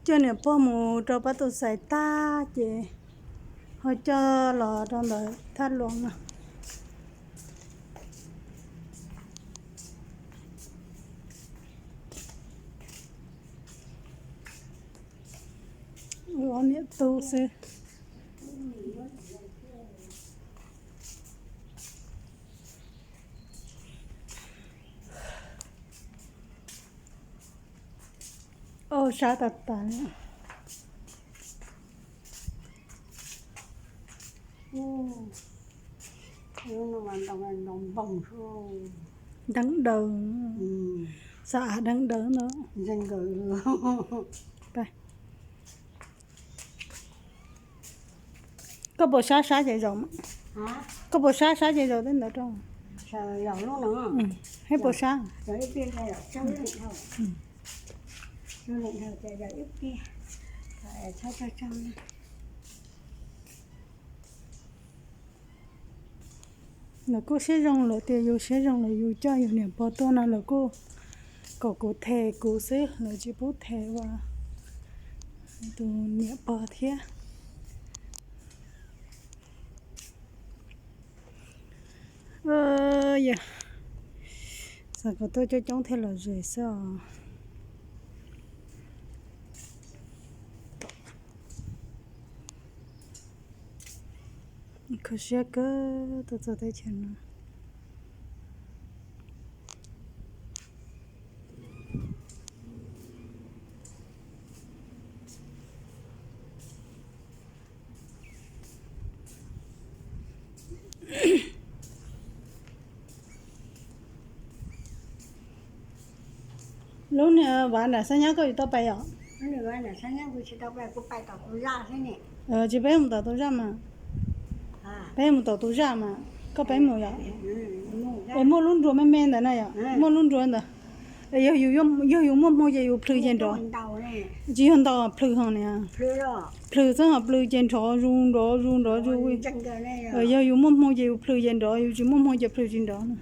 Coj niam pog mus rau pab tus xais tag ces ho coj los rau ntawm thaj luas no. Ua niam tub xwb. Au, sab tas tas li. Deeb daws, xav av deeb daws no. Koj puas sab sab ces zaum, koj puas sab sab ces zaum tej ntawd rau. Thiab puas sab? Lawv kuj siab zoo, lawv tias yus siab zoo lawm yus coj yus niam pog tuaj no lawv kuj kom kuv them kuv xwb, lawv tsis pub them ua tus niam pog thiab. Yog xav kom tuaj coob coob thiaj lom zem xwb os. Kho siab kawg tuaj txog teb chaws no. Lub niag Vav nram Xab Nyab koj yuav tau pais os? Tsis peb mus tom tus zaj mas. Peb mus tom tus zaj mas, koj peb mus yom? Es muaj lub nruas me me ntawd na yom? Muaj lub nruas ntawd. Yog yus muaj hmoo ces yus plhws ces nrov. Tsis yog ntaus, plhws ho niam. Plhws xwb ho plhws ces nrov zus nrov zus nrov zus. Yog yus muaj hmoo ces yus plhws ces nrov, yus tsis muaj hmoo ces plhws tsis nrov na.